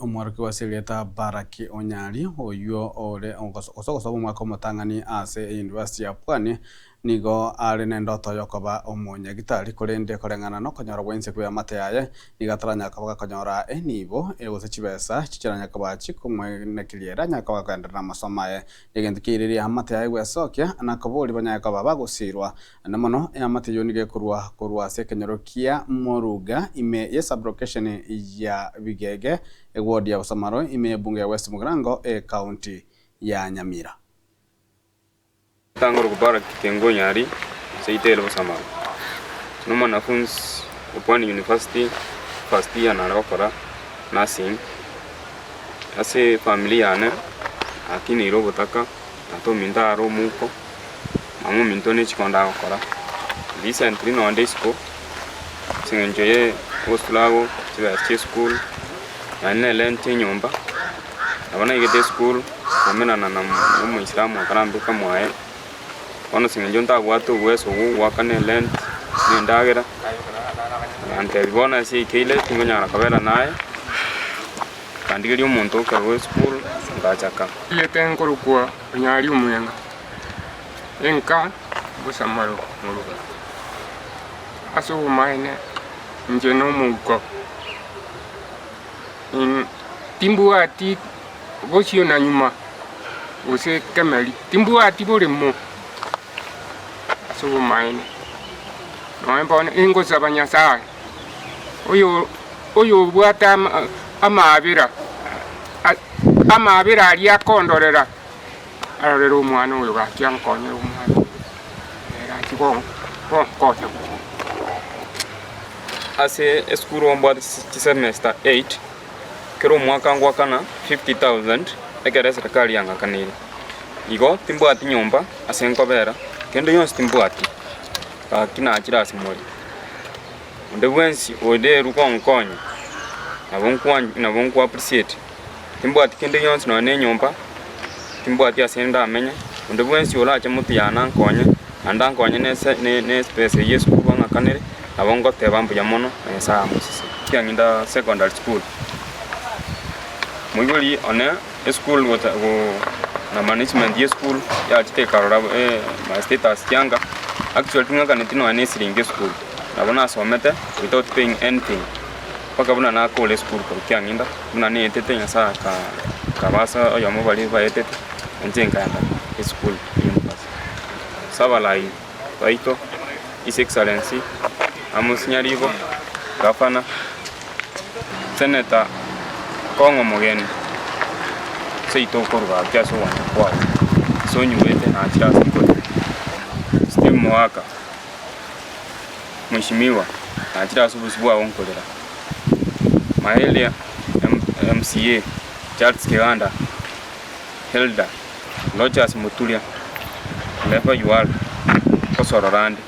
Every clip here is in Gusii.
Omworokigwa ase erieta Baraki Onyari, oyio ore gose gosoma omwaka omotang'ani ase eyunivasiti ya Pwani, nigo are nendoto yokoba omonyagitari, korende koreng'ana nokonyora gwensi kw'eamate yaye, nigo ataranyara koba gakonyora enibo gose chibesa chichiranyare koba chikomoenekeria ere anyare koba gakoenderera namasomo aye. Egento kiairire eamate yaye gwesokia, na koboria banyare koba bagosiirwa. Naende mono eamate eyio nigo ekorwa korwa ase ekenyoro kia Moruga ime ye sub-location ya Bigege, eward ya Bosamaro ime y'ebunge ya West Mugirango, ecounty ya Nyamira. Tang'oro Barak Kengo Nyari, seito ere Bosamaro, nomwanafunzi o Pwani University first year nare gokora nursing. Ase efamiri yane nakineire obotaka, tata ominto are omouko, mama ominto ne chikondo agokora. Recently nonde isiko ase eng'encho ye ogostruggle chibesa chia esukuru, naende na erent ya enyomba, nabo naigete esukuru nkomenana na omoisilamu akarambeka mwaye, bono ase eng'encho ntabwate obuweso bwa goakana erent na endagera, agantebia bono ase yaikeire tingonyara kobera naye. Nkandigeria omonto okorwa esukuru, ngachaka. Rieta nkorokwa Onyari Omwenga, enka Bosamaro Moruga. Ase obomaene inche nomouko, timbwati bosio na nyuma gose kemeri, timbwati boremo ase obomaene. Nonya bono ingosaba Nyasaye oyo. Oyobwate amaabera, amaabera aria akondorera, arorere omwana oyo gaki ankonyere omwana oyo, ere achie gonkonya. Ase esukuru mbwate chisemester eight, kera omwaka ngoakana 50,000 ekero eserekari yang'akaneire. Igo timbwati nyomba ase nkobera, kende gionsi timbwati, gaki nachire ase more. Onde bwensi oderwe gonkonya, nabo nkwa nabo nkwa appreciate, timbwati kende gionsi nonya na enyomba, timbwati ase ndamenye, onde bwensi orache motwe yane ankonye, naende ankonye na ese ne ne espesa eywo ya esukuru ang'akanere, nabo ngoteba mbuya mono na Nyasaye amosesenie. Kiang'inda secondary school, moibori one esukuru gocha go na management ya esukuru yachete ekarora my status kianga, actually ting'akaneti nonya na esiringi esukuru. Nabo nasomete without paying anything mpaka buna nakora esukuru korwa kiang'inda, buna naetete Nyasaye aka akaba ase oyomo baria baetete, inche nkaenda esukuru university. Ase abarai baito, His Excellency Amos Nyaribo, Gavana, Senator Kong'o Omogeni, seito okorwa gaki ase ogwancha kwao, ase onyuete nachire ase nkore. Steve Mogaka. Mheshimiwa, nachire ase obosio bwao nkorera. Maheria MCA, Charles Kiganda, Hilda, Rodgers Muturia, wherever you are, nkosorora ande.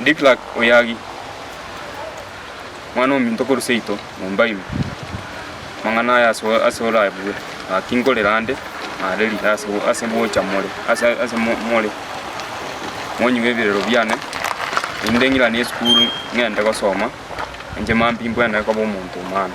Dickluck Oyagi, mwana ominto korwa seito, nyomba ime. Amang'ana aya ase orabue, gaki nkorera ande. Narerire ase ase gocha more, ase ase more, monywe ebirero biane, erinde ng'irane esukuru ng'ende gosoma, inche mambia mbwenerete koba omonto omwana.